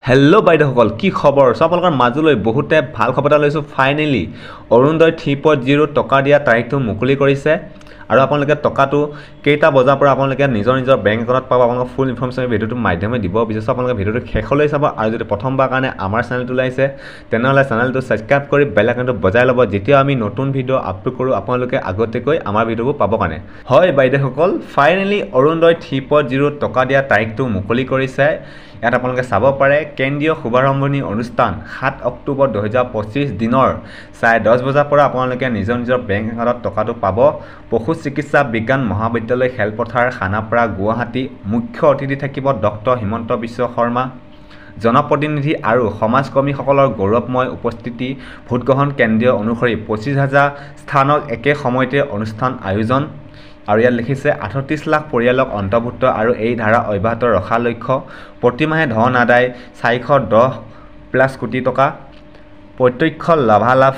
Hello' বাইদেউসকল, কি খবৰ? চ' আপোনালোকৰ মাজলৈ বহুতে ভাল খবৰ এটা লৈছোঁ। ফাইনেলি অৰুণোদয় 3.0 টকা দিয়া তাৰিখটো মুকলি কৰিছে আৰু আপোনালোকে টকাটো কেইটা বজাৰ পৰা আপোনালোকে নিজৰ নিজৰ বেংক একাউণ্টত পাব, আপোনালোকক ফুল ইনফৰ্মেশ্যন ভিডিঅ'টোৰ মাধ্যমে দিব বিচাৰিছোঁ। আপোনালোকে ভিডিঅ'টো শেষলৈ চাব আৰু যদি প্ৰথমবাৰ কাৰণে আমাৰ চেনেলটো ওলাইছে তেনেহ'লে চেনেলটো ছাবস্ক্ৰাইব কৰি বেল আইকনটো বজাই ল'ব, যেতিয়া আমি নতুন ভিডিঅ' আপলোড কৰোঁ আপোনালোকে আগতীয়াকৈ আমাৰ ভিডিঅ'বোৰ পাবৰ কাৰণে। হয় বাইদেউসকল, ফাইনেলি অৰুণোদয় 3.0 টকা দিয়া তাৰিখটো মুকলি কৰিছে। ইয়াত আপোনালোকে চাব পাৰে, কেন্দ্ৰীয় শুভাৰম্ভণি অনুষ্ঠান 7 অক্টোবৰ 2025 দিনৰ 10:30 বজাৰ পৰা আপোনালোকে নিজৰ নিজৰ বেংক একাউণ্টত টকাটো পাব। পশু চিকিৎসা বিজ্ঞান মহাবিদ্যালয় খেলপথাৰ, খানাপাৰা, গুৱাহাটী। মুখ্য অতিথি থাকিব ডক্টৰ হিমন্ত বিশ্ব শৰ্মা। জনপ্ৰতিনিধি আৰু সমাজকৰ্মীসকলৰ গৌৰৱময় উপস্থিতি। ভোটগ্ৰহণ কেন্দ্ৰীয় অনুসৰি 25,000 স্থানত একে সময়তে অনুষ্ঠান আয়োজন। আৰু ইয়াত লিখিছে 38 লাখ পৰিয়ালক অন্তৰ্ভুক্ত আৰু এই ধাৰা অব্যাহত ৰখা লক্ষ্য। প্ৰতিমাহে ধন আদায় 410+ কোটি টকা। প্ৰত্যক্ষ লাভালাভ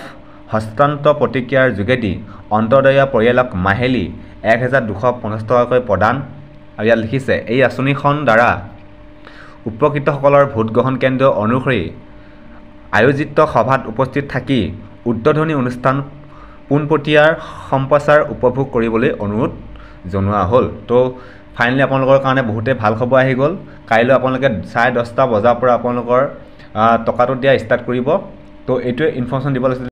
হস্তান্তৰ প্ৰতিক্ৰিয়াৰ যোগেদি অন্তৰ্দয় পৰিয়ালক মাহিলী 1250 টকাকৈ প্ৰদান। আৰু ইয়াত লিখিছে এই আঁচনিখন দ্বাৰা উপকৃতসকলৰ ভোটগ্ৰহণ কেন্দ্ৰ অনুসৰি আয়োজিত সভাত উপস্থিত থাকি উদ্বোধনী অনুষ্ঠান পোনপটীয়াৰ সম্প্ৰচাৰ উপভোগ কৰিবলৈ অনুৰোধ জনোৱা হ'ল। তো ফাইনেলি আপোনালোকৰ কাৰণে বহুতেই ভাল খবৰ আহি গ'ল। কাইলৈ আপোনালোকে 10:30 বজাৰ পৰা আপোনালোকৰ টকাটো দিয়া ষ্টাৰ্ট কৰিব। তো এইটোৱে ইনফৰ্মেশ্যন দিব লাগিছিল।